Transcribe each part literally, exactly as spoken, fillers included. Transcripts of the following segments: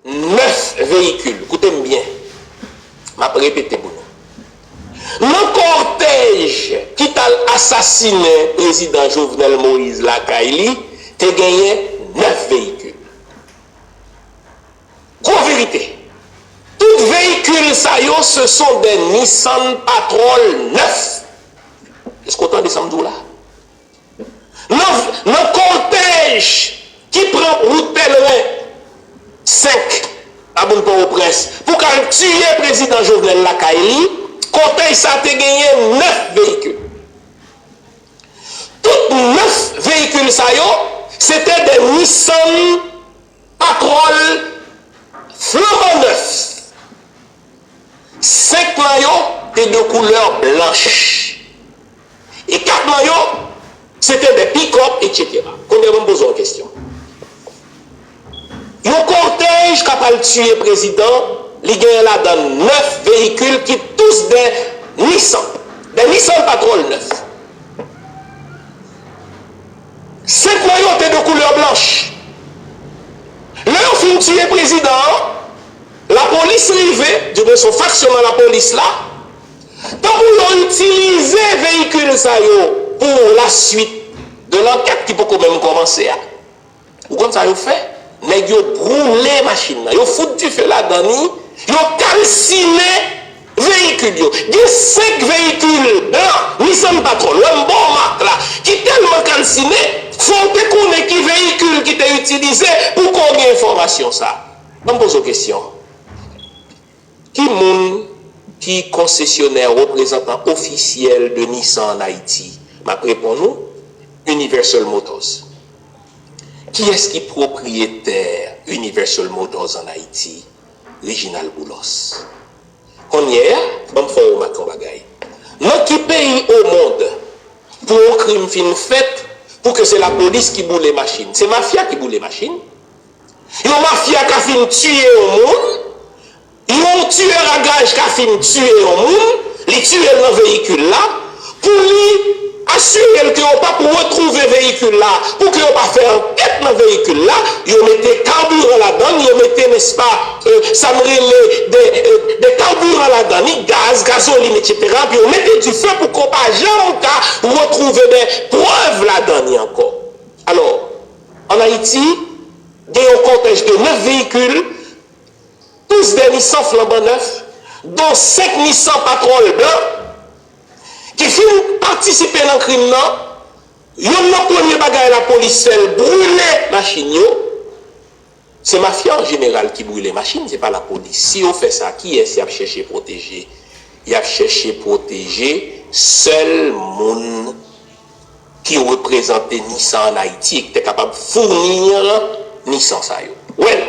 nèf veyikil. Koute m byen. M ap repete pou nou. Nan kòtèj ki t al asasinen prezidan Jovenel Moïse lakay li, te genyen nèf veyikil. Gwo verite. Tout veyikil sa yo, ce sont des Nissan Patrol nèf. Èske w tande sa m di w la? Nan, nan kòtèj ki pran wout Pèlren senk, Laboul Pòtoprens, pou k al tiye prezidan Jovenel lakay li, kòtèj sa te genyen nèf veyikil. Tout nèf veyikil sa yo, se te de Nissan Patrol flanban nèf. Senk nan yo te de koulè blanch. E kat nan yo, se te de pikòp, etsetera. Kounye a, ban m poze w yon kesyon. Yon kòtèj k ap al tiye prezidan, li genyen ladan nèf veyikil ki tous de Nissan. De Nissan Patrol nèf. Senk nan yo te de koulè blanch. Lè yo fin tiye prezidan an, lapolis rive, dimwen se yon faksyon nan lapolis la, tankou yo itilize veyikil sa yo pou lasuit de lankèt ki poko menm kòmanse a. Ou konn sa yo fè? Nèg yo boule machin nan, yo fout dife ladan li, yo kalsinen veyikil yo. Gen senk veyikil blan, Nissan Patrol, wè m ba w mak la, ki tèlman kalsinen, fò w te konnen ki veyikil ki te itilize pou ke w gen enfòmasyon sa. Ban m poze w kesyon. Ki moun ki konsesyonè, reprezantan ofisyèl de Nissan an Ayiti? M ap reponn ou, Universal Motors. Kiyès ki pwopriyetè Universal Motors an Ayiti? Reginald Boulos. Kounye a, ban m fè w remake yon bagay. Nan ki peyi o mond pou yon krim fin fèt pou ke se lapolis ki boule machin? Se mafya ki boule machin. Yon mafya ka fin tiye yon moun, yon tiyè a gaj ka fin tiye yon moun, li tiye l nan veyikil la, pou li asire l ke yo p ap retwouve veyikil la, pou ke yo pa fè ankèt nan veyikil la, yo mete kabiran ladan l, yo mete, nèspa, e, sa n rele de, e, de kabiran ladan li, gaz, gazolin, etsetera, epi yo mete dife pou ke yo pa janm ka retwouve de prèv ladan li ankò. Alò, ann Ayiti, gen yon kòtèj de nèf veyikil, tous de Nissan flanban nèf, dont senk Nissan Patrol blan, ki fin patisipe nan krim nan. Yonn nan premye bagay lapolis fè, l brile machin yo. Se mafya an jeneral ki brile machin, se pa lapolis. Si yo fè sa, kiyès y ap chèche pwoteje? Y ap chèche pwoteje sèl moun ki reprezante Nissan ann Ayiti e ki te kapab founi Nissan sa yo. Well,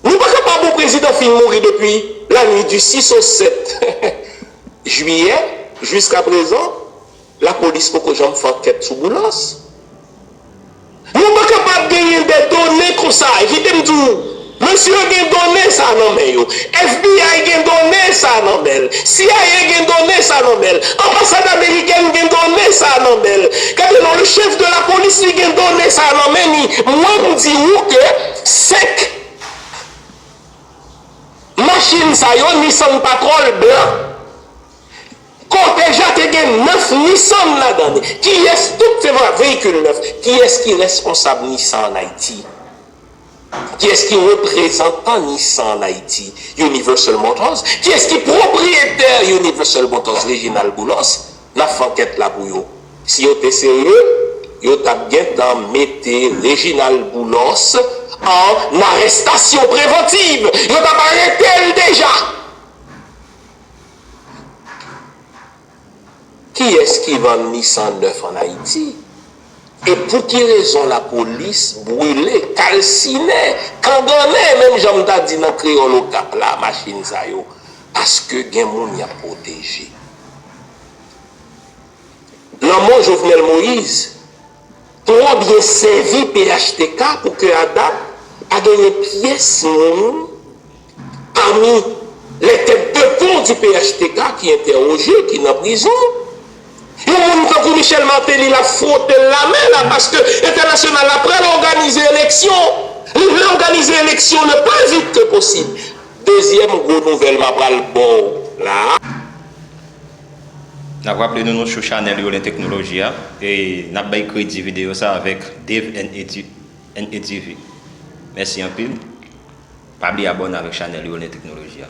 nou pa ka pa bon, prezidan fin mouri depi la nuit du six au sept juillet, jiskaprezan, lapolis poko janm fè ankèt sou Boulos. Nou pa kapab genyen de done konsa. E kite m di w, mesye yo gen done sa nan men yo. F B I gen done sa nan men l. C I A gen done sa nan men l. Anbasad amerikèn gen done sa nan men l. Gade non, le chef de la police, li gen done sa nan men li. Mwen, m di w ke senk machin sa yo, Nissan Patrol blan, kòtèj la te gen nèf Nissan ladan li. Kiyès, tout se veyikil nèf, kiyès ki responsab Nissan ann Ayiti? Kiyès ki reprezantan Nissan ann Ayiti? Universal Motors. Kiyès ki pwopriyetè Universal Motors? Reginald Boulos. N ap fè ankèt la pou yo. Si yo te serye, yo t ap gentan mete Reginald Boulos an arestasyon prevantiv. Yo t ap arete l deja. Kiyès ki vann Nissan nèf ann Ayiti? E pou ki rezon lapolis brile, kalsinen, kangannen, menm jan m ta di nan kreyòl Okap la, machin sa yo? Paske gen moun y ap pwoteje. Lanmò Jovenel Moïse twò byen sèvi P H T K pou ke a dat pa genyen pyès moun pami les têtes de pont du P H T K ki entèwoje, ki nan prizon. Yon moun tankou Michel Martelly, l ap fwote l lamen la, paske entènasyonal la pral òganize eleksyon. Li vle òganize eleksyon le pli vit ke posib. Dezyèm gwo nouvèl m a pral ba w la. N ap raple nou, nou sou chanèl Yolen Teknoloji a, e n ap bay kredi videyo sa avèk Dave and A T V. Mèsi anpil. Pa bliye abòne avèk chanèl Yolen Teknoloji a.